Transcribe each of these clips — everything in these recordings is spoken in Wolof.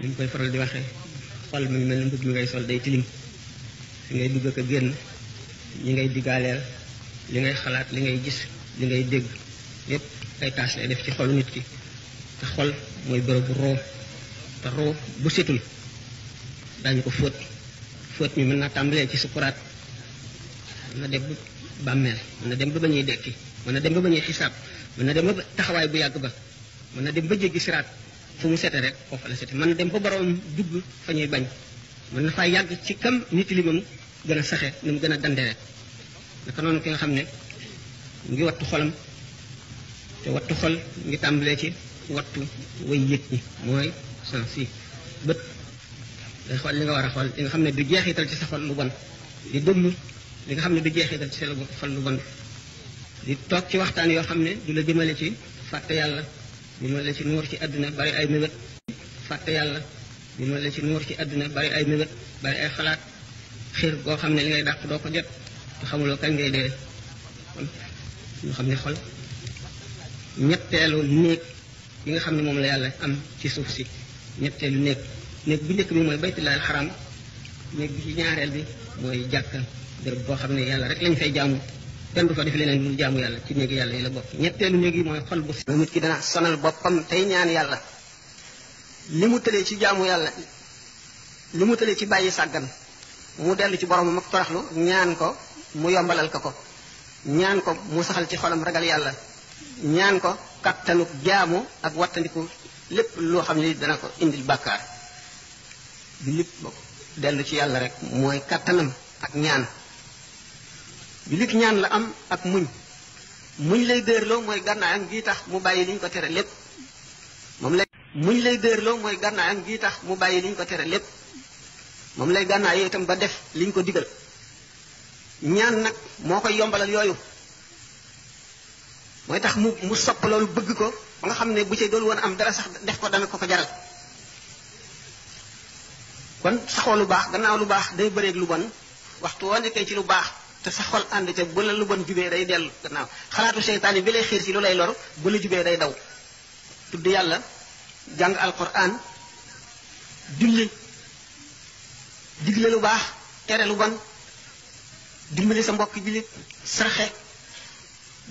ni mu koy faral di waxee xol mi mel ni mbëgg mi ngay sol day tilim fi ngay dugg ak a génn ñi ngay diggaaleel li ngay xalaat li ngay gis li ngay dégg yépp ay tâche lay def ci xolu nit ki te xol mooy bërëbu roo te roo bu setul daañu ko fóot fóot mi mën naa tàmbalee ci sukuraat mën na dem ba bàmmeel mën na dem ba ñuy dekki mën na dem ba ñuy xisaab mën na dem ba taxawaay bu yàgg ba mën na dem ba jéggi siraat fu mu sete rek foofu la sete mën na dem ba borom dugg fa ñuy bañ mën na faa yàgg ci kam nit li moom gën a saxe ni mu gën a dande rek naka noonu ki nga xam ne ngi wattu xolam te wattu xol ngi tàmbalee ci wattu way yëg ñi mooy sens yi bët day xool li nga war a xool li nga xam ne du jeexital ci sa xol lu bon di déglu li nga xam ne du jeexital ci sa xol lu bon di toog ci waxtaan yoo xam ne du la jëmale ci fàtte yàlla jëmale ci nuur ci àdduna bari ay mébét fàtte yàlla jëmale ci nuur ci àdduna bari ay mébét bari ay xalaat xiir boo xam ne li ngay dàq doo ko jot te xamuloo kañ ngay dee kon ñu xam ne xol ñetteelu néeg yi nga xam ne moom la yàlla am ci suuf si ñetteelu néeg bu njëkk bi mooy baytullaahil xaram néeg bi ci ñaareel bi mooy jàkka béréb boo xam ne yàlla rek lañ fay jaamu kenn du fa def leneen lu jaamu yàlla ci néegi yàlla yi la bokk ñetteelu néeg yi mooy xol bu nit ki dana sonal boppam tey ñaan yàlla li mu tëlee ci jaamu yàlla li mu tëlee ci bàyyi sàggan mu dellu ci boromam ak toroxlu ñaan ko mu yombalal ko ñaan ko mu saxal ci xolam ragal yàlla ñaan ko kattanu jaamu ak wattandiku lépp loo xam ne dana ko indil bàkkaar bi lépp dellu ci yàlla rek mooy kattanam ak ñaan bi lépp ñaan la am ak muñ lay dërloo mooy gànnaayam gi tax mu bàyyi liñ ko tere lépp muñ lay dërloo mooy gànnaayam gi tax mu bàyyi liñ ko tere lépp moom lay gànnaay itam ba def liñ ko digal ñaan nag moo koy yombalal yooyu mooy tax mu sopp loolu bëgg ko ba nga xam ne bu ci doon woon am dara sax def ko dana ko jaral kon saxoo lu baax gannaaw lu baax day bëreeg lu bon waxtu woo nekkee ci lu baax te sa xol ànd ca bu la lu bon jubee day dellu gannaaw xalaatu seytaan yi bi lay xiir ci lu lay lor bu la jubee day daw tudd yàlla jàng alquran julli digle lu baax tere lu bon dimbali sa mbokk jullit sarxe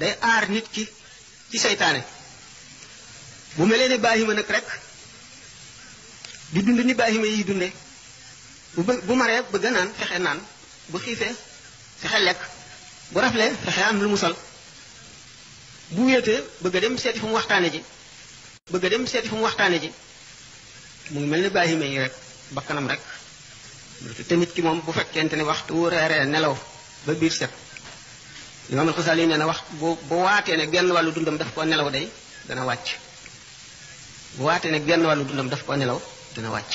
day aar nit ki ci seytaane bu melee ne baahima nag rek di dund ni baahima yi dunde bu maree bëgg naan fexe naan bu xiifee fexe lekk bu raflee fexe am lu mu sol bu wéetee bëgg a dem seeti fu mu waxtaane ji mu ngi mel ni baahima yi rek bakkanam rek te nit ki moom bu fekkente ne waxtu wu reeree nelaw ba biir set Imaam al-Xasaali nee na wax bu waatee ne genn wàllu dundam daf koo nelaw day dana wàcc bu waatee ne genn wàllu dundam daf koo nelaw dana wàcc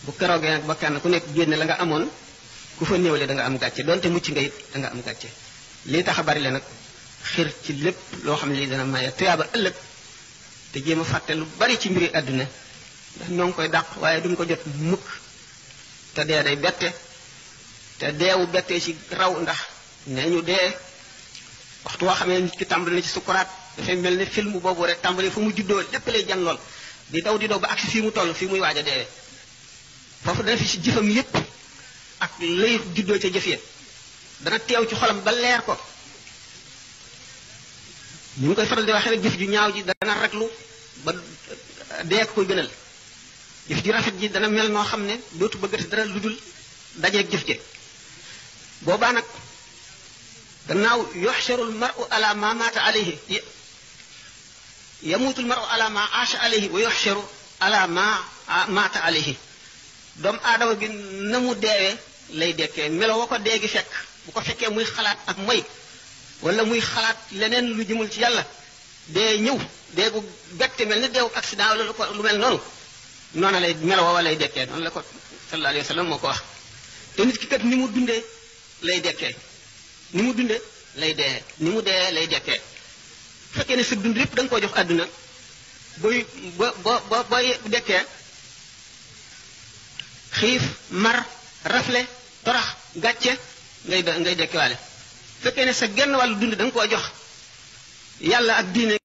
bu keroogee nag ba kenn ku nekk génne la nga amoon ku fa néewle da nga am gàcce donte mucc nga it da nga am gàcce lii tax a bari le nag xir ci lépp loo xam ne lii dana maye tuyaaba ëllëg te jéem a fàtte lu bari ci mbiri àdduna ndax ñoo ngi koy dàq waaye duñ ko jot mukk te dee day bette te deewu bettee ci raw ndax nee ñu dee waxtu woo xamee nit ki tàmbali na ci sukuraat dafay mel ne film boobu rek tàmbali fu mu juddoo lépp lay jan lool di daw ba agsi fii mu toll fii muy waaj a deewee foofu dana fi ci jëfam yépp ak lay juddoo ca jëf ya dana teew ci xolam ba leer ko ñu ngi koy faral di waxee rek jëf ju ñaaw ji dana raglu ba dee ko koy gënal jëf ju rafet ji dana mel noo xam ne dootu bëggati dara lu dul dajeeg jëf ji boobaa nag gannaaw yuxsharu almaru ala ma maata alayhi yamuutu almaru ala ma aasha alayhi wa yuxsharu ala ma maata alayhi doomu aadama bi na mu deewee lay dekkee melo wa ko dee gi fekk bu ko fekkee muy xalaat ak moy wala muy xalaat leneen lu jëmul ci yàlla dee ñëw dee gu bette mel ni deewu accident wala lu mel noonu noonu lay melo wa lay dekkee noonu la ko sallallahu alayhi wa sallam moo ko wax te nit ki kat ni mu dundee lay dekkee ni mu dundee lay dee ni mu dee lay dekkee bu fekkee ne sa dund lépp da nga koo jox àdduna booy dekkee xiif mar rafle torax gàcce ngay dekkewaale bu fekkee ne sa genn wàllu dund da nga koo jox yàlla ak diine